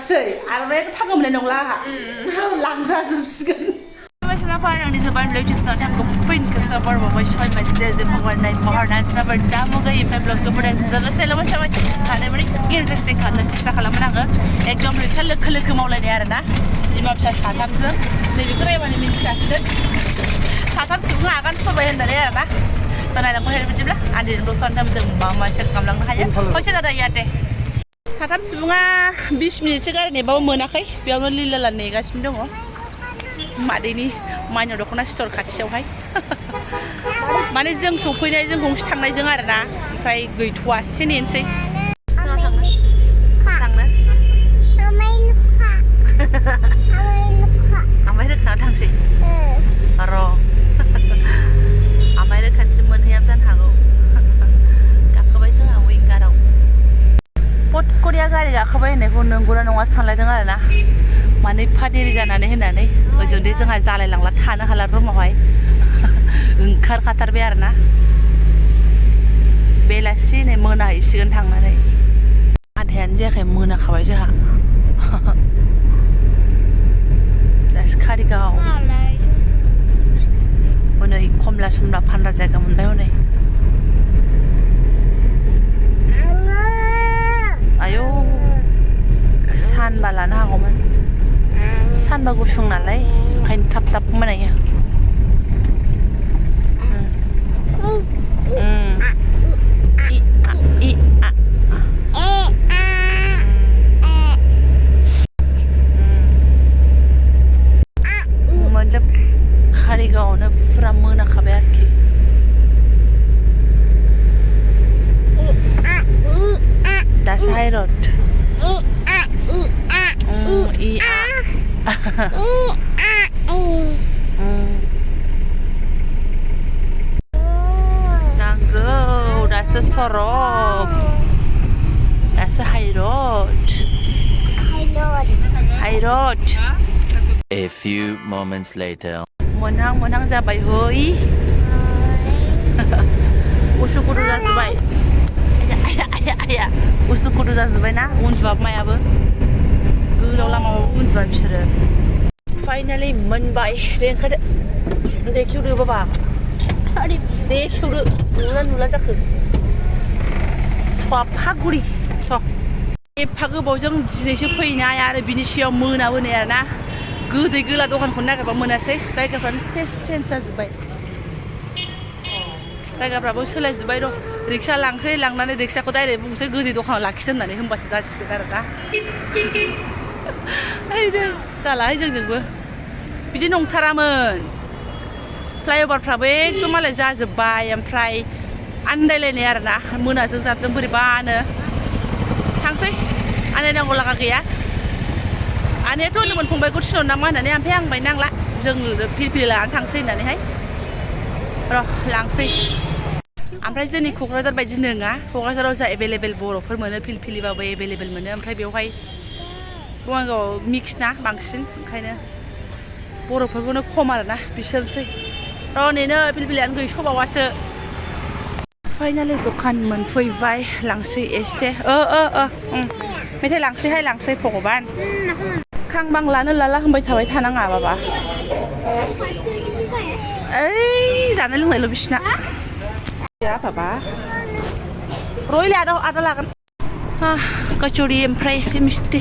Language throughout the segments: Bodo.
मोनासै आर'नाइखौ फाननो मोननाय नंला आंहा लांजाजोबसिगोन Parang disebar lucu tentang kepin kesabar bawa cuy masih warna warna senabar damu gaya peblos kepada selesai lama sama ada beri interesting kan nasi kita kalau menang ekdom lucu lek kemaulan ya rana lima belas satam je lebih keren mana minci kasih satam semua akan sebagian dari ya rana sana yang kohir macam lah ada di dosan dalam jeng mama serkam lang hanya kau sih ada ya deh satam semua 20 minit sekarang ni bawa menakai biar nolila lah nih guys mendong Madini माइनाव दख'ना स्ट'र खाथियावहाय माने जों सफैनाय जों गंसे थांनायजों आरोना ओमफ्राय गैथ'वा एसे नेनोसै थांनो आमाय रोखानाव थांसै र' आमाय रोखानिसिम मोनहैयाबो जानो हागौ गाखोबाय जोंहा विंगाराव पटकरिया गारि गाखोबाय होननायखौ नंगौना नङा सानलायदों आरोना माने एफा देरि जानानै होननानै ओजोंदि जोंहा जालायलांला थानो हाला रुमावहाय ओंखारखाथारबाय आरोना बेलासि नै मोनाहैसिगोन थांनानै आधायानो जायाखै मोनाखाबाय जोंहा दासो कारिगाव हनै खमला समला फानग्रा जायगा मोनबाय हनै आयौ सानबा लानो हागौमोन सानबा गुसुं नालाय ओंखायनो थाब थाब मोनायो मतलब कारिगावआवनो फुरा मोनाखाबाय आरोखि दासो हाइरड नांगौ दासो सरब दासो high road A few moments later मोनहां जाबाय हई उसु गुदु जाजोबबाय आया उसु गुदु जाजोबबाय ना उन्दुबाबो मायाबो गोलाव लामाबाबो उन्दुबाय बिसोरो फाइनालि मोनबाय दे ओंखारदो दे खेवदो बाबा दे खेवदो नुला जाखो स्वाफागुरि एफा गोबावजों दिनैसो फैनाय आरो बिनि सायाव मोनाबोनाय आरोना गोदै गोला दखानखौनो नागिरबा मोनासै जायगाफ्रानो चेन्ज जाजोब्बाय जायगाफ्राबो सोलायजोब्बाय र' रिक्सा लांसै लांनानै रिक्साखौ डाइरेक्ट बुंसै गोदै दखानाव लाखिसै होननानै होनबासो जासिगोन आरो दा जालाहाय जोंजोंबो बिदि नंथारामोन फ्लाइअभारफ्राबो एकदम मालाय जाजोब्बाय ओमफ्राय आन्दायलायनाय आरोना मोनाजों जाबजों बोरैबानो थांसै आन्दायनांगौ लागा गैया आनैयाथ' होनदोंमोन फंबायखौ थिनहर नामा होननानै ओमफ्राय आं बाय नांला जों फिलफिलि लानानै थांसै होननानैहाय र' लांसै ओमफ्राय जोंनि क'क्राझार बायदि नङा क'क्राझाराव जा एभेलेबेल बर'फोर मोनो फिलफिलिबाबो एभेलेबेल मोनो ओमफ्राय बेवहाय बङाइगावआव मिक्स ना बांसिन ओंखायनो बर'फोरखौनो खम आरोना बिसोरसै र' नेनो फिलफिलियानो गैस'बावासो फाइनालि दखान मोनफैबाय लांसै एसे मेथाइ लांसै भगबान खांबां लानो लाला होनबाय थाबाय थानाङा बाबा ओइ जानाय लोंनायल' बिसिना गैया बाबा रयले आदा लागोन कचौरि ओमफ्राय एसे मिस्टि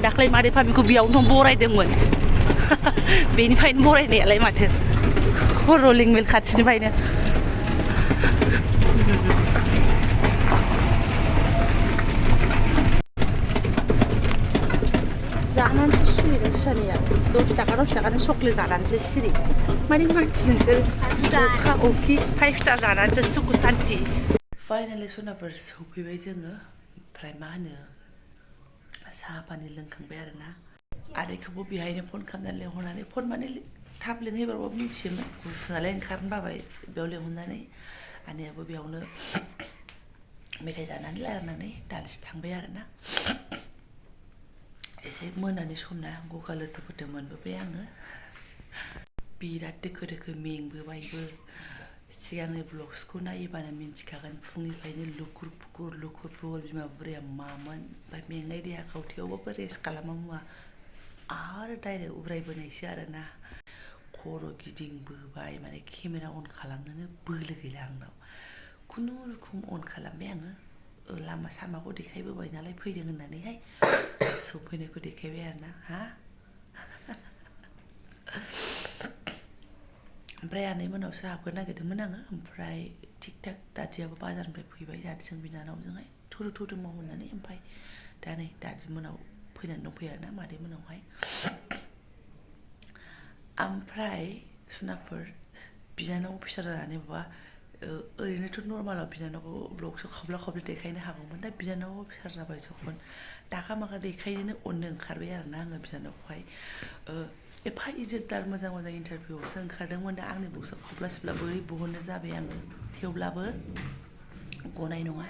दाख्लै मादै भाबिखौ बेयावनो बरायदोंमोन बेनिफ्रायनो बरायनायालाय माथो रलिं मिल खाथिनिफ्रायनो जानानैसो सिरि नोंसोरनिया 10 थाखानि चक्लेट जानानैसो सिरि माने मानसि नोंसोर अखा अखि 5 स्टार जानानैसो सुखु सान्ति फाइनालि सनाफोर सफैबाय जोङो ओमफ्राय मा होनो साहा पानि लोंखांबाय आरोना आदैखौबो बेहायनो फन खालामनानै लेंहरनानै फन माने थाब लिंहैबाबो मिथियोमोन गुसु नालाय ओंखारनो बाबाय बेयाव लिंहरनानै आनैयाबो बेयावनो मेथाइ जानानै रायलायनानै दानसे थांबाय आरोना एसे मोनानि समना गगा लोथो मोनबोबाय आङो बिराद दोखो मेंबोबायबो सिगांनि ब्लग्सखौ नायोबानो मिन्थिखागोन फुंनिफ्रायनो लुखुर फुखुर बिमा बुरैया मामोन ओमफ्राय मेंनाय देहाखौ थेवबाबो रेस्ट खालामा मुवा आरो डाइरेक्ट उरायबोनायसो आरोना खर' गिदिंबोबाय माने केमेरा अन खालामनोनो बोलो गैला आंनाव खुनुरुखुम अन खालामबाय आङो लामा सामाखौ देखायबोबाय नालाय फैदों होननानैहाय सफैनायखौ देखायबाय आरोना हा ओमफ्राय आनै मोनावसो हाबगोन नागिरदोंमोन आङो ओमफ्राय थिग थाक दादियाबो बाजारनिफ्राय फैबाय दादिजों बिनानावजोंहाय थुदो माव होननानै ओमफ्राय दा नै दादि मोनाव फैनानै दंफैयो आरोना मादै मोनावहाय ओमफ्राय सनाफोर बिनानाव अफिसार जानानै माबा ओरैनोथ' नर्मालाव बिनानावखौ ब्लगसो खब्ला देखायनो हागौमोन दा बिनानाव अफिसार जाबाय जखन दाखा माखा देखायनोनो अननो ओंखारबाय आरोना आङो बिनानावखौहाय एफा इज्जतदार मोजां इन्टारभिउआवसो ओंखारदोंमोन दा आंनि ब्लगसो खब्ला सिब्ला बोरै बहननो जाबाय आङो थेवब्लाबो गनाय नङा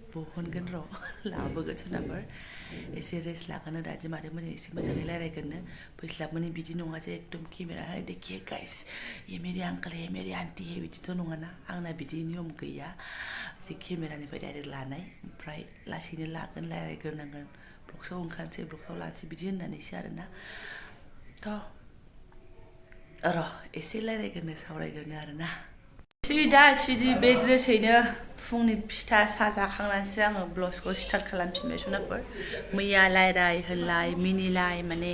बहनगोन र' लाबोगोन सोनाफोर एसे रेस्ट लागोन दादि मादैमोनजों एसे मोजाङै रायलायगोननो फैस्लाबमोननि बिदि नङा जे एकदम केमेरा है देखिए गाइस ये मेरी अंकल है मेरी आंटी है बिदिथ' नङाना आंना बिदि नियम गैया जे केमेरानिफ्राय डाइरेक्ट लानाय ओमफ्राय लासैनो लागोन रायलायग्रोनांगोन ब्लगसआव ओंखारनोसै ब्लगसआव लानोसै बिदि होननानैसो आरोना र' एसे रायलायग्रोनो सावरायग्रोनो आरोना सिदि बे ड्रेसैनो फुंनि फिथा साहा जाखांनानैसो आङो ब्लगसखौ स्टार्ट खालामफिनबाय सनाफोर मैया रायलाय होनलाय मिनिलाय माने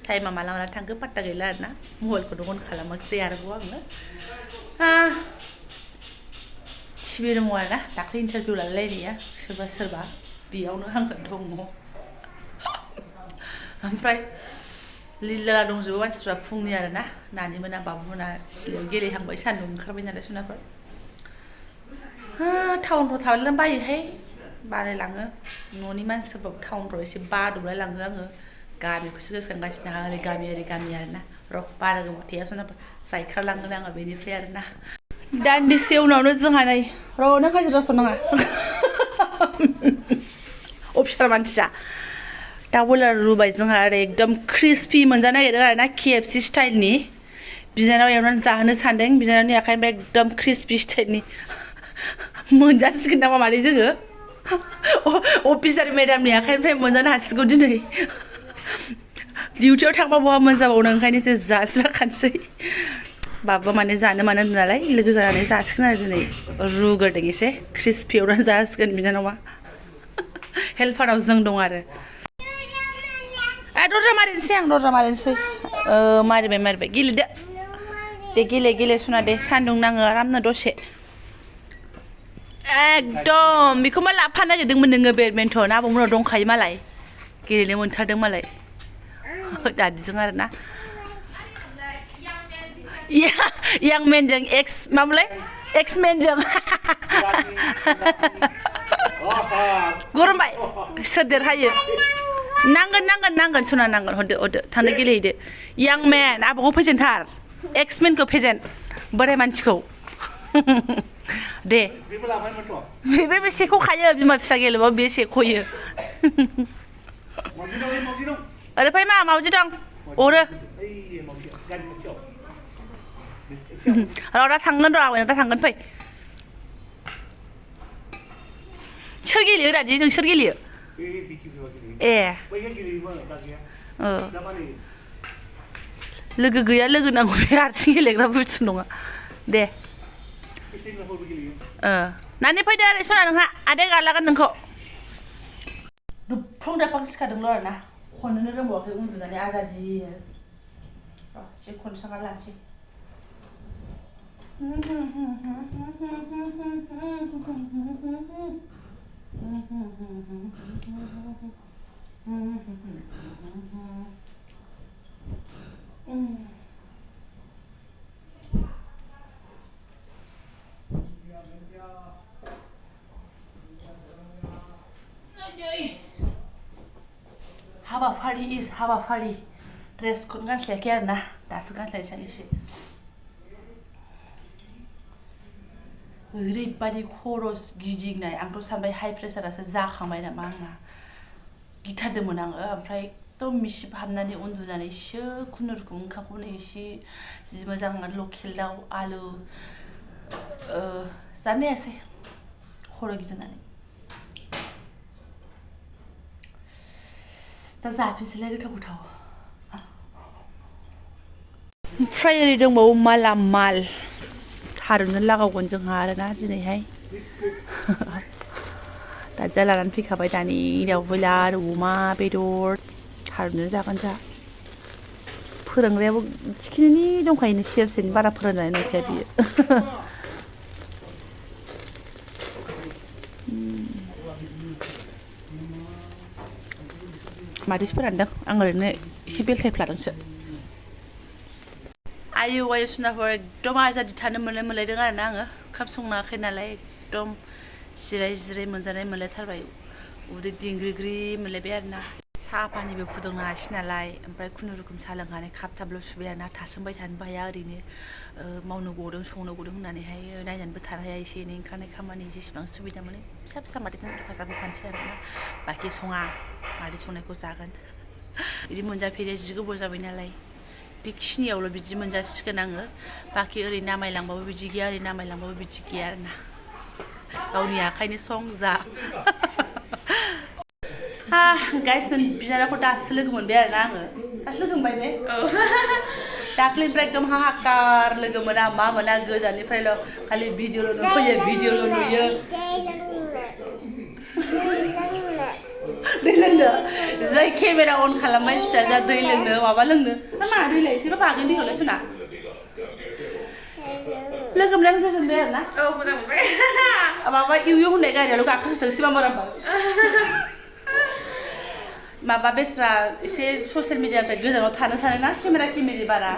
टाइमा माला थांखो पात्ता गैला आरोना मबाइलखौनो अन खालामाखिसै आरोबाव आङो टिभि दङ आरोना दाख्लै इन्टारभिउ लालायनाया सोरबा बेयावनो आङो दङ ओमफ्राय लिला दंजोबो मानसिफ्रा फुंनि आरोना नानि मोना बाबुमोना सिलायाव गेलेहांबाय सान्दुं ओंखारबाय नालाय सनाफोर टाउनफ्राव थानो बायोहाय बालायलाङो न'नि मानसिफोरबाबो टाउनफ्राव एसे बादबलाय लाङो आङो गामिखौसो गोसोखांगासिनो ओरै गामि आरोना र' बारा गोबाव थाया सनाफोर जायखारलांगोन आङो बेनिफ्राय आरोना दान्दिसे उनावनो जोंहा नै र' नों हाजिर जाथ'नाङा अफिसार मानसिया दाउ बयलार रुबाय जोंहा आरो एकदम क्रिस्पि मोनजानो नागिरदों आरोना APSC स्टाइलनि बिनानाव एवनानै जाहोनो सानदों बिनानावनि आखाइनिफ्राय एकदम क्रिस्पि स्टाइलनि मोनजासिगोन नामा मादै जोङो अफिसार मेडामनि आखाइनिफ्राय मोनजानो हासिगौ दिनै डिउटियाव थांबा बहा मोनजाबावनो ओंखायनो एसे जास्राखानोसै बाबा माने जानो मानो नालाय लोगो जानानै जासिगोन आरो दिनै रुग्रोदों एसे क्रिस्पि एवनानै जासिगोन बिनानावा हेल्पाराव जों दं आरो दरजा मारिनोसै मारिबाय गेलेदो दे गेले सुना दे सान्दुं नाङो आरामनो दसे एकदम बेखौ मा लाफानो नागिरदोंमोन नोङो बेडमिन्टन आबौमोनाव दंखायो मालाय गेलेनो मोनथारदों मालाय दादिजों आरोना यां मेनजों मामोनलाय एक्समेनजों गरमबाय सोर देरहायो नांगोन सना नांगोन हरदो थांनो गेलेहैदो यां मेन आबौखौ फेजेनथार एक्समेनखौ फेजेन बोराय मानसिखौ दे बे सेख'खायो बिमा फिसा गेलेबा बे सेख'यो ओरै फै मा मावजि दं अरो दा थांगोन र' आवायना दा थांगोन फै सोर गेलेयो दादि नोंसोर गेलेयो ए लोगो गैया लोगो नांगौ बे हारसिं गेलेग्रा बुस्थु नङा दे नानि फैदो ओरै सना नोंहा आदाया गालागोन नोंखौ दुबफ्लं दाफां सिखादोंल' आरोना खननोनो रोंबावाखै उन्दुनानै आजादिनो एसे खनसाङा लानोसै हाबाफारि ड्रेसखौनो गानस्लायाखै आरोना दासो गानस्लायनोसै एसे ओरैबादि खर' गिदिंनाय आंथ' सानबाय हाइ प्रेसारासो जाखांबाय नामा आंना गिथारदोंमोन आङो ओमफ्राय एकदम मिसिब हाबनानै उन्दुनानैसो खुनुरुखुम ओंखामखौनो एसे जि मोजां लकेल दाउ आलु जानो हायासै खर' गिदिंनानै दा जाफिनसैलाय गोथाव ओमफ्राय ओरै दंबावो माला माल थारुननो लागावगोन जोंहा आरोना दिनैहाय दाजा लानानै फैखाबाय दानि दाउ बयलार अमा बेदर थारुनजों जागोन जा फोरोंग्रायाबो थिखिनि दंखायोनो सेरसेनि बारा फोरोंजानाय नंखाया बियो मादैसो फोरानदों आं ओरैनो एसे बेलथायफ्लादोंसो आयु आयु सुनाफोर एकदम आजादि थानो मोनलायदों आरोना आङो ओंखाम संनाङाखै नालाय एकदम जिराय मोनजानाय मोनलायथारबाय उदै दिंग्रिग्रि मोनलायबाय आरोना साहा पानिबो फुदुंनो हायासै नालाय ओमफ्राय खुनुरुखुम साहा लोंनानै खाबथाबल' सुबाय आरोना थासोमबाय थानोबो हाया ओरैनो मावनो गदों संनो गदों होननानैहाय नायनानैबो थानो हाया एसे एनै ओंखारनाय खामानि जेसेबां सुबिदा मोनो फिसा मादैजों हेफाजाब होफानोसै आरोना बाखि सङा मादै संनायखौ जागोन बिदि मोनजाफेरिया जि गोबाव जाबाय नालाय बेखिनियावल' बिदि मोनजासिगोन आङो बाखि ओरै नामायलांबाबो बिदि गैया ओरै नामायलांबाबो बिदि गैया आरोना गावनि आखाइनि सं जा गाइस बिनानावखौ दासो लोगो मोनबाय आरोना आङो दासो लोगो मोनबाय ने दाख्लैनिफ्राय एकदम हाहाकार लोगो मोना मा मोना गोजाननिफ्रायल' खालि भिडिअ'ल' नुफैयो भिडिअ'ल' नुयो दै लोंनो जै केमेरा अन खालामबाय फिसाजोआ दै लोंनो माबा लोंनो मा दै लायसैबा बागै दैयावलाय सना लोगो मोननानै गोजोनबाय आरोना मोजां मोनबाय माबा इउ होननाय गारियाल' गाखोथोंसै मारा माबा बेस्रा एसे ससियेल मिडियानिफ्राय गोजानाव थानो सानोना केमेरि बारा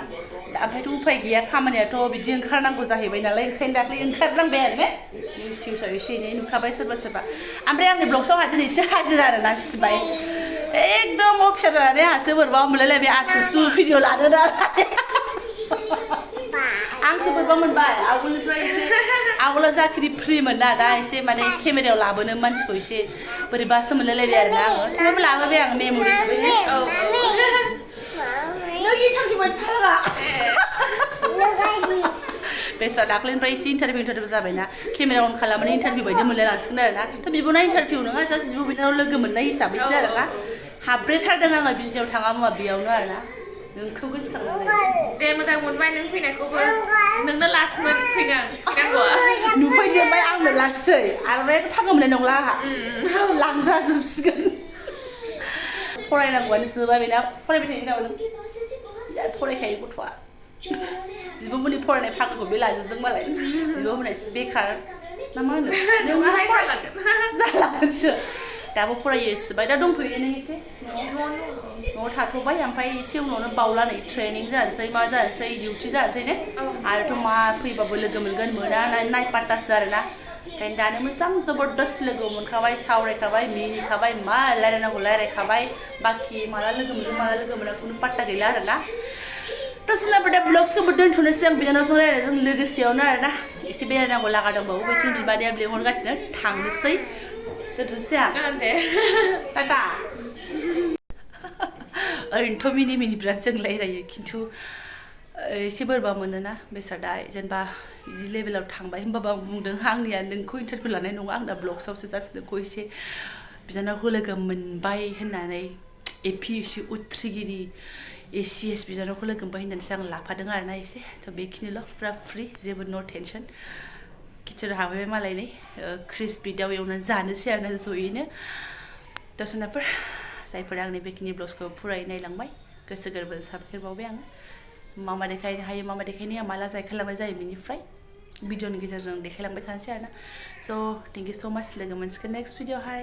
ओमफ्रायथ' उफाय गैया खामानियाथ' बिदि ओंखारनांगौ जाहैबाय नालाय ओंखायनो दाख्लै ओंखारनांबाय आरो ने निउस टिउसाव एसे एनै नुखाबाय सोरबा ओमफ्राय आंनि ब्लग्सआव दिनै एसे हाजिरा आरोना सिबाय एकदम अफिसार जानानै आंहासो बोरैबा मोनलायलायबाय आंसो भिडिअ लानो नालाय आंसो बोरैबा मोनबाय आवगोलनिफ्राय एसे आवगोलाव जाखिनि फ्रिमोन ना दा एसे माने केमेरायाव लाबोनो मानसिखौ एसे बोरैबासो मोनलायलायबाय आरोना आङो थेवबो लाबोबाय आं मेम'रि बेस्रा दाख्लैनिफ्राय एसे इन्टारभिउ जाबायना केमेरा अन खालामनानै इन्टारभिउ बायदि मोनलायलांसिगोन आरोना थ' बिब'ना इन्टारभिउ नङा जास्ट बिब' बिनानाव लोगो मोननाय हिसाबैसो आरोना हाब्रेथारदों आङो बिजनियाव थाङाबा बेयावनो आरोना नोंखौ गोसोखांनानै दे मोजां मोनबाय नों फैनायखौबो नोंनो लास्टमोन फैनांगौआ नुफैजोबबाय आंनो लास्टसै आरो फागो मोननाय नंला आंहा लांजाजोबसिगोन फरायनांगौआनो जोबा बेना फरायबाय थायो नामा नों बिराद फरायखायो गथ'आ बिब'मोननि फरायनाय फागोखौ बे लाजोबदों मालाय बिब'मोनहा बेखार ना मा होनो जालागोनसो दाबो फरायो एसेबाय दा दंफैयो नों एसे न'आव थाथ'बाय ओमफ्राय एसे उनावनो बावला नै ट्रेनिं जानोसै मा जानोसै डिउटि जानोसै ने आरोथ' मा फैबाबो लोगो मोनगोन मोना नायपात्तासो आरोना ओंखायनो दानो मोजां जबरदस्त लोगो मोनखाबाय सावरायखाबाय मिनिखाबाय मा रायलायनांगौ रायलायखाबाय बाखि माला लोगो मोना खुनु पात्ता गैला आरोना थ' जोंनाबो दा ब्लग्सखौबो दोनथ'नोसै आं बिनानावजों रायलायनायजों लोगोसेयावनो आरोना एसे बेरायनांगौ लागा दंबावो बैथिं बिबादैया लिंहरगासिनो थांनोसै दोनथ'नोसै आं टाटा ओरैनोथ' मिनि बिराद जों रायलायो खिन्थु एसे बोरैबा मोनोना बेसादा जेनेबा बिदि लेभेलाव थांबाय होनबाबो आं बुंदों आंनिया नोंखौ इन्टारभिउ लानाय नङा आंना ब्लग्सआवसो जास्ट नोंखौ एसे बिनानावखौ लोगो मोनबाय होननानै APSC उथ्रिगिरि ACS बिनानावखौ लोगो मोनबाय होननानैसो आं लाफादों आरोना एसे थ' बेखिनिल' फुरा फ्रि जेबो नो टेनसन किचेनाव हाबैबाय मालाय नै क्रिस्पि दाउ एवनानै जानोसै आरोना जयैनो दसनाफोर जायफोरा आंनि बेखिनि ब्लग्सखौ फुरायै नायलांबाय गोसो गोरबोजों साबायखर बावबाय आङो मा देखायनो हायो मा देखायनो हाया माला जायखालांनाय जायो बेनिफ्राय भिडिअनि गेजेरजों देखायलांबाय थानोसै आरोना स' थेंक इउ स' माच लोगो मोनसिगोन नेक्स्ट भिडिअ'हाय